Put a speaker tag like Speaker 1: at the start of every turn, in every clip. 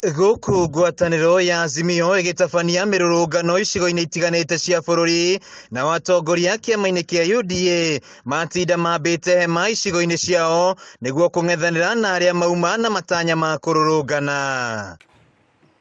Speaker 1: Gũkũ ngwatanĩro ya Azimio ĩgĩtabania mĩrũrũngano icigo-inĩ itiganĩte cia bũrũri, nao atongoria kĩama-inĩ kĩa UDA matinda mambĩte hema icigo-inĩ ciao nĩguo kũng'ethanĩra na arĩa mauma na matanya ma kũrũrũngana.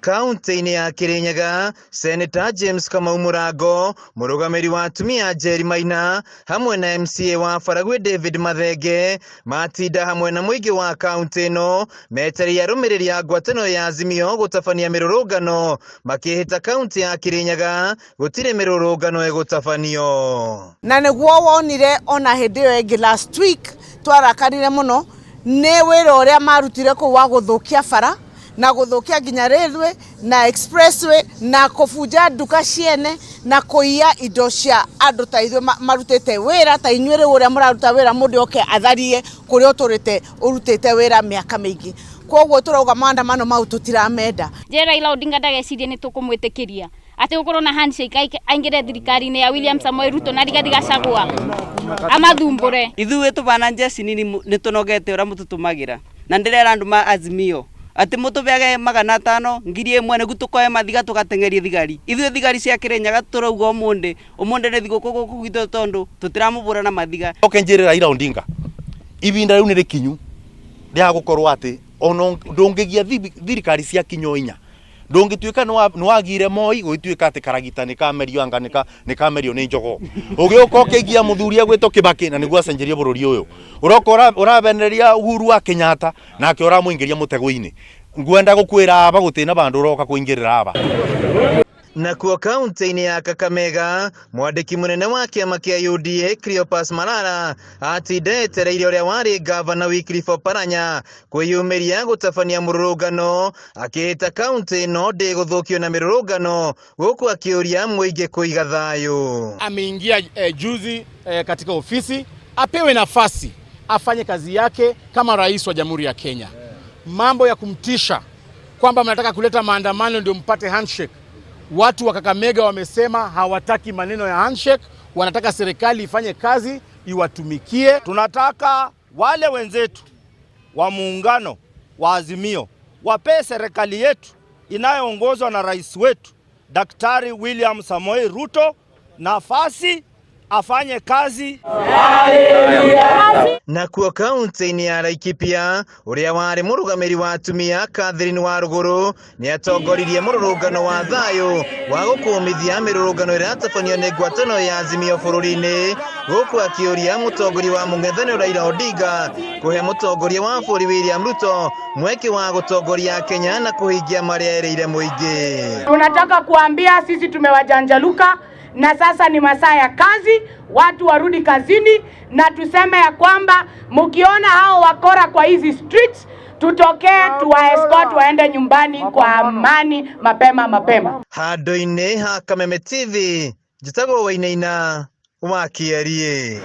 Speaker 1: Kaunti-inĩ ya Kirinyaga, Seneta James Kamau Mũrango, mũrũgamĩrĩri wa atumia Njeri Maina, hamwe na MCA wa Baragwi David Mathenge, matinda hamwe na mũingĩ wa kaunti ĩno metereire arũmĩrĩri a ngwatanĩro ya Azimio gũtabania mĩrũrũngano, makĩhĩta kaunti ya Kirinyaga gũtirĩ mĩrũrũngano ĩgũtabanio.
Speaker 2: Na nĩguo wonire ona hĩndĩ ĩyo ĩngĩ last week twarakarire mũno nĩ wĩra ũrĩa marutire kũu wa gũthũkia bara na gũthũkia nginya railway na expressway na kũbunja nduka ciene na kũiya indo cia andũ ta ithuĩ marutĩte wĩra ta inyuĩ rĩu ũrĩa mũraruta wĩra mũndũ oke atharie kũrĩa ũtũrĩte ũrutĩte wĩra mĩaka mĩingĩ. Koguo tũrauga maandamano mau tũtiramenda.
Speaker 3: Njĩre Raila Odinga ndagecirie nĩ tũkũmwĩtĩkĩria atĩ gũkorwo na handshake aingĩre thirikari-inĩ ya William Samoei Ruto na Rigathi Gachagua amathumbũre.
Speaker 4: Ithuĩ tũbana njeci nini nĩ tũnogete ũrĩa mũtũtũmagĩra na ndĩrera andũ ma Azimio atĩ mũtũbeage 500 1,000 nĩguo tũkoe mathiga tũgateng'erie thigari. Ithuĩ thigari cia Kĩrĩnyaga tũrauga ũmũndĩ ũmũndĩ nĩ thigũkũ gũkũ gwitũ tondũ tũtiramũbũra na mathiga.
Speaker 5: Oke njĩre Raila Odinga ibinda rĩu nĩ rĩkinyu rĩa gũkorwo atĩ ona ndũngĩgia thirikari cia kinyo inya ndũngĩtuĩka nĩwagire Moi gũgĩtuĩka atĩ karagita nĩkamerio anga nĩkamerio nĩ njogoo. Ũgĩũka ũkĩgia mũthuri egwĩtwo Kĩbakĩ na nĩguo acenjerie bũrũri ũyũ. Ũroka ũrabenereria Uhuru wa Kenyatta nake ũramũingĩria mũtego-inĩ. Ngwenda gũkwĩra aba gũtirĩ na bandũ ũroka kũingĩrĩra aba.
Speaker 1: Nakuo kaunti-inĩ ya Kakamega, mwandĩki mũnene wa kĩama kĩa UDA Cleopas Malala atinda etereire ũrĩa warĩ ngavana Wycliffe Oparanya kwĩyumĩria gũtabania mũrũrũngano akĩhĩta kaunti ĩno ndĩgũthũkio na mĩrũrũngano gũkũ akĩũria mũingĩ kũiga thayũ.
Speaker 6: Ameingia juzi katika ofisi, apewe nafasi afanye kazi yake kama rais wa Jamhuri ya Kenya. Mambo ya kumtisha kwamba mnataka kuleta maandamano ndio mpate handshake. Watu wa Kakamega wamesema hawataki maneno ya handshake, wanataka serikali ifanye kazi, iwatumikie.
Speaker 7: Tunataka wale wenzetu wa muungano wa Azimio wapee serikali yetu inayoongozwa na rais wetu Daktari William Samoei Ruto nafasi afanye kazi.
Speaker 1: Nakuo kaunti-inĩ ya Laikipia, ũrĩa warĩ mũrũgamĩrĩri wa atumia Catherine Waruguru nĩ atongoririe mũrũrũngano wa thayũ wa gũkũmithia mĩrũrũngano ĩrĩa yatabanio nĩ ngwatanĩro ya Azimio bũrũri-inĩ, gũkũ akĩũria mũtongoria wa mũng'ethanĩro Raila Odinga kũhe mũtongoria wa bũrũri William Ruto mweke wa gũtongoria Kenya na kũhingia marĩa erĩire mũingĩ.
Speaker 8: Tunataka kuambia sisi tumewajanjaluka na sasa ni masaa ya kazi, watu warudi kazini, na tuseme ya kwamba mkiona hao wakora kwa hizi streets, tutokee tuwa escort waende nyumbani kwa amani mapema mapema.
Speaker 1: Handũ-inĩ ha Kameme TV, njĩtagwo Wainaina wa Kĩerie.